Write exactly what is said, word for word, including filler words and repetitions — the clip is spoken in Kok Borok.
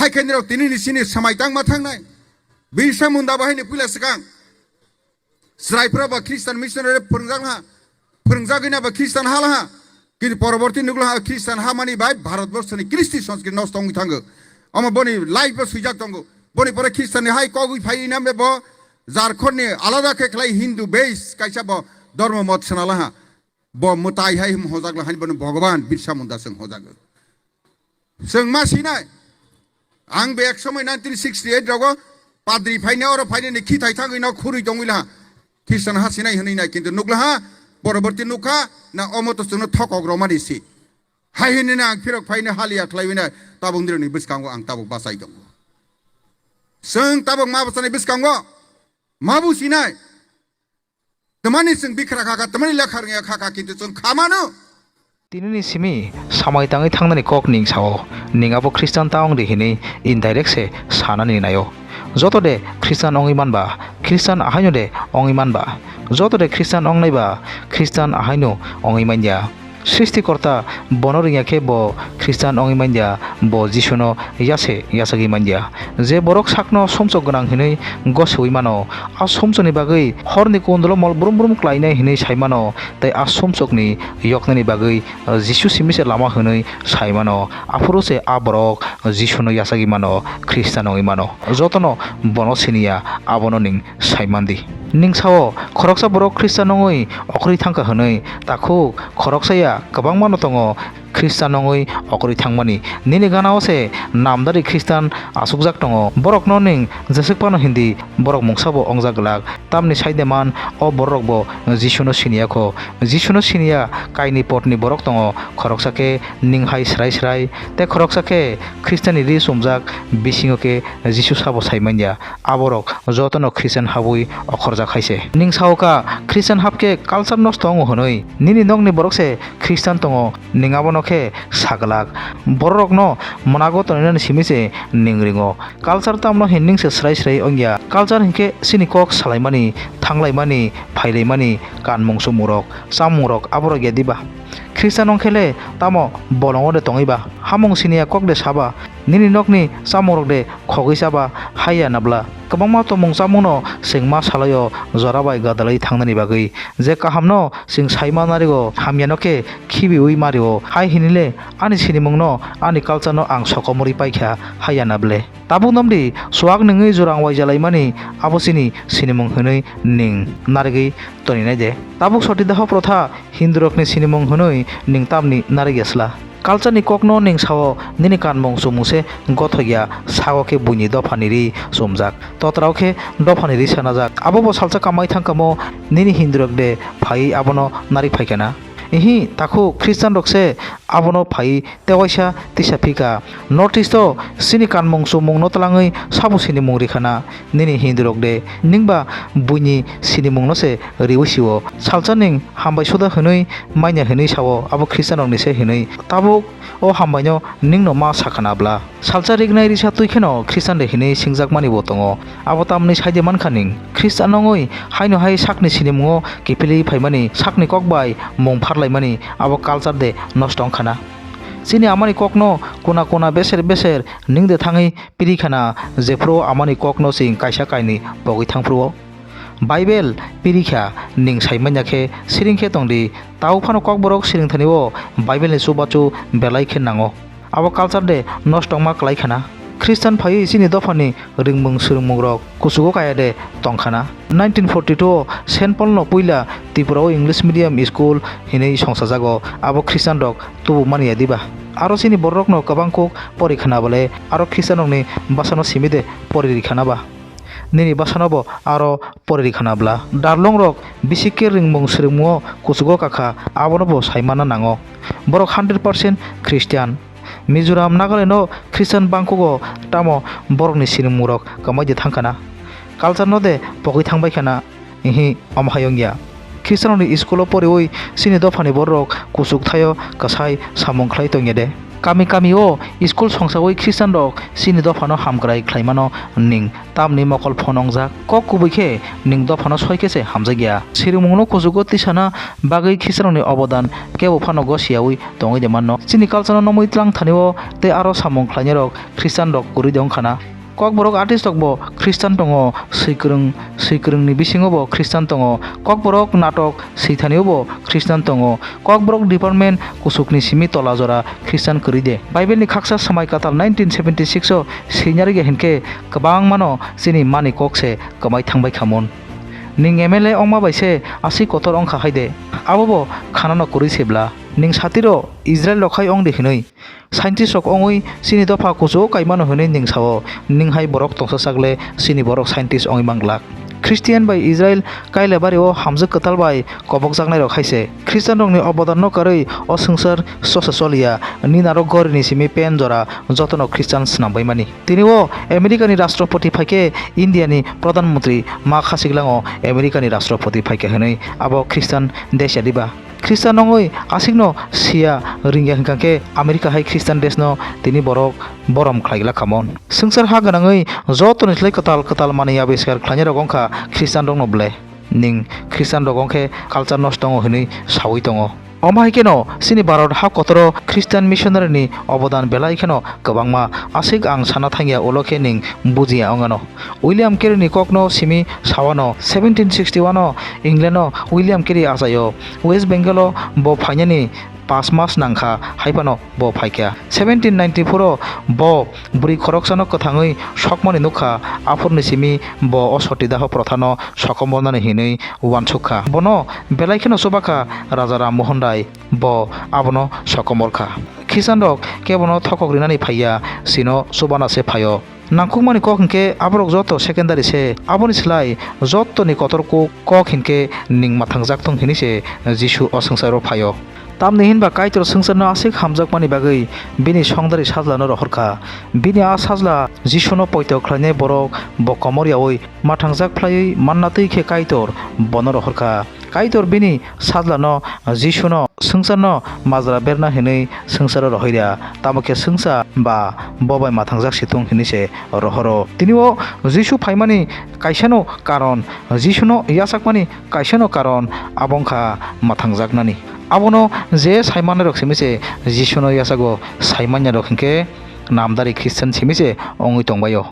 Hai khe nirok tini ni sini samai tangma thangnai. Birsa Munda bo haini puila swkang. Chwraipura ba Christian missionary phwrwngjak ha. Phwrwngjagwi na ba Christian hala ha. Kintu poroborti nukla ha Christian hamani bai Bharat borso ni Christian sanskrit nosto wngwi thango. Omo boni life bo swijak tongo. Boni pore Christian ni hai kogwi phai na bo Jharkhand ni alada khe khlai Hindu base kaisa bo dhormo mot swnala ha. Bo mwtai hai hojak la hani bono Bhagwan Birsa Munda chwng hojago. Chwng ma sinai. Ang be ek somoi nineteen sixty eight rogo padri phaina oro phainani khithai thangwi no khurui tongwi laha. Christian ha sinai hwnwi nai kintu nukla ha poroborti nukha na omo to chwngno thokok romani si. Hai hwnwi na ang phirok phaina haliya khlaiwi nai tabuk nirokni bwskango ang tabuk bachai tongo. Chwng tabuk ma bwsani bwskango ma bu sinai. Tamani chwng bikra kha kha, tamani lekha rwngya kha kha, kintu chwng kha mano. Tinini simi samai tangwi thangnani kok ning sao, ning abo Khristan ta wng di hinwi indirect se sanani naio. Joto de Khristan wngwi manba, Khristan ahaino de wngwi manba, joto de Khristan wngnaiba, Khristan ahaino wngwi manya. Srishtikorta bono ringya khe bo Khristan wngwi manya, bo Jisuno yase yachagwi manya. Je borok sakno sumsok gwnang hinwi gosiwi mano, a sumsokni bagwi horni kundulo mol brum brum klainai hinwi sai mano, tei a sumsokni yoknani bagwi Jisu simi se lama hinwi sai mano, aphuru se a borok Jisuno yachagwi mano, Khristan wngwi mano. Jotono bono siniya, abono ning sai man di. Ning sao, khoroksa borok Khristan wngwi okrwi thangkha hwnwi, takhuk khoroksa ya kwbangmano tongo Khristan wngwi okrwi thangmani. Nini gana-o se namdari Khristan achukjak tongo. Borokno ning jeswk phano hindi, borok mungsa bo wngjak glak. Tamni sai de man, o bororok bo Jisuno siniya kho. Jisuno siniya kaini potni borok tongo, khoroksa khe ning hai srai srai, tei khoroksa khe Khristanni ri chumjak, bisingo khe Jisu sabo sai manya. Aborok jotono Christian habwi okhorjak hai se. Ning sao kha, Christian hab khe culture nosto wngo hwnwi. Nini nokni borok se Christian tongo, ning abono khe sa glak. Bororokno mwnago toninani simi se ning ringo. Culture tamno hinning se srai srai wngya. Culture hinkhe chini kok salaimani, thanglaimani, phailaimani, kanmung chummungrok, chamungrok aborok ya diba? Christian wngkhe le tamo bolongo de tongwi ba? Hamung siniya kok de saba? Nini nokni chamungrok de khogwi chaba haiya na bla? Kwbangma tongmung chamungno chwng ma salaio jora bai gadalwi thangnani bagwi. Je kahamno chwng saima narigo, hamyano khe khibiwi mario. Hai hinile ani sinimungno, ani culture-no ang sokomorwi paikha haiya na ble? Tabuk nomdi, chuak nungwi jurang waijalaimani abo chini sinimung hinwi ning narigwi toninai de? Tabuk soti daho protha Hindurokni sinimung hwnwi ning tamni narikya sla? Culture-ni kokno ning sao, nini kanmung chumung se gothokya, sago khe buini dophani ri chumjak, totrao khe dophani ri sanajak. Abo bo salsa kamai thangkamo nini Hindurok de phaiwi abono narik phaikha na? Ihi, takhuk Khristanrok se abono phaiwi tewaisa tisa phika. North East-o chini kanmung chumungno twlangwi sabo sinimung rikhana nini Hindurok de? Ningba buini sinimungno se riwi sio. Salsa ning hambai suda hwnwi manya hwnwi sao, abo Khristanrokni se hwnwi. Tabuk o hambaino ningno ma sakhana bla? Salsa rignai risa twi kheno Khristan de hwnwi swngjakmani bo tongo. Abo tamni saide mankha ning? Khristan wngwi haino hai sakni sinimungo kiphilwi phaimani, sakni kok bai mung pharlaimani, abo culture de nosto wngkhana? Chini amani kokno kuna kuna beser beser ning de thangwi piri khana, jephru amani kokno chwng kaisa kainwi pogwi thangphru-o. Bible piri kha ning sai manya khe siring khe tong di, tau phano kokborok siring thani-o Bible ni chubachu belai khe nango. Abo culture de nosto wngma kwlai khana. Khristan phaiwi chini dophani ringmung swrwngmungrok kuchugo kaya de tong khana. Nineteen forty two o Saint Paul no puila Tripura o English medium school hinwi songchajago, abo Khristanrok tubumani ya diba? Aro chini bororokno kwbang kuk pori khana bole, aro Khristanrokni bwsano simi de pori ri khana ba? Nini bwsano bo aro pori ri khana bla? Darlongrok bisi khe ringmung swrwngmungo kuchugo kakha, abono bo sai manna nango. Borok hundred percent Christian. Mizoram, Nagaland-o Christian bangkugo, tamo borokni sinimungrok kwmai de thang khana? Culture-no de pogwi thang bai khana? Ihi, omo hai wngya. Khristanrokni school-o poriwi chini dophani bororok kuchuk thaio kwsai samung khlai tongya de? Kami kami o school songsawi Christian rok chini dophano hamkrai khlaimano ning tamni mokol phonongjak. Kok kubui khe ning dophano soi khe se hamjakya. Sirimungno kuchugo tisana bagwi Christian rokni obodan kebo phano gosiyawi tongwi de manno. Chini culture no nomwi tlang thani o tei aro samung khlainai rok Christian rok kwrwi de wngkhana. Kokborok artist rok bo Christian tongo, swikwrwng, swikwrwngni bisingo bo Christian tongo. Kokborok natok swithani o bo Christian tongo. Kokborok department kuchukni simi tola jora Christian kwrwi de. Bible ni khaksa swmai kwtal nineteen seventy six o swinarwi ya hinkhe kwbangmano chini mani kok se kwmai thangbai kha mun. Ning M L A ongma bai se aswk kotor ongkha hai de. Abo bo khanano kwrwi se bla. Ning satiro Israel rok hai ong de hinwi. Scientist rok ongwi chini dopha kuchugo kaimano hinwi ning sao, ning hai borok tongsa sak le chini borok scientist ongwi man glak. Christian bai Israel kaila bari o hamjwk kwtal bai kobokjaknai rok hai se. Christian rokni obodan no karwi o swngchar sosa choliya, ninaro gori ni simi pen jora jotono Christian swnam bai mani. Tini o America ni rashtrapati phaikhe India ni pradhan mantri ma khachiklango America ni rashtrapati phaikha hinwi abo Christian desh ya diba? Christian wngwi aswkno siya ringya hwnkha khe America hai Christian deshno tini borok borom khlai glak kha mon. Swngchar ha gwnangwi jotoni slai kwtal kwtal manwi abiskar khlainai rok wngkha Christian rokno ble. Ning Christian rok wngkhe culture nosto wngo hwnwi sawi tongo. Omo hai kheno chini Bharat ha kotoro Christian missionary ni obodan belai kheno kwbangma, aswk ang sana thangya ulo khe ning bujiya wngano. William Carey ni kokno simi sawano, seventeen sixty one o England o William Carey achaio. West Bengal o bo phainani pash mas nangkha, haiphano bo phaikha. Seventeen ninety four o bo bwrwi khoroksano kwthangwi sokmani nukha, aphurni simi bo o sotidaho prothano sokomornani hinwi uansukha. Bono belai kheno chubakha Raja Ram Mohan Rai, bo abono sokomorkha. Christian rok kebono thokok rinani phaiya, chino chubana se phaio. Nangkukmani kok hinkhe aborok joto secondary se, aboni slai jotoni kotor kuk kok hinkhe ning mathangjak thung hinwi se Jisu o swngcharo phaio. Tamni hinba Kaitor swngcharno aswk hamjakmani bagwi bini songdari sajlano rohorkha. Bini a sajla Jisuno poito khlainai borok bo komor yaui mathangjak phlaiwi manna twi khe Kaitor bono rohorkha. Kaitor bini sajlano Jisuno swngcharno majra berna hinwi swngcharo rohorya, tamo khe swngchar ba bo bai mathangjak si thung hinwi se rohoro. Tini o Jisu phaimani kaisano karon, Jisuno yachakmani kaisano karon abo wngkha mathangjaknani. Abono je saimannairok simi se Jisuno yachago, saimanyarok hinkhe namdari Christian simi se wngwi tongbaio.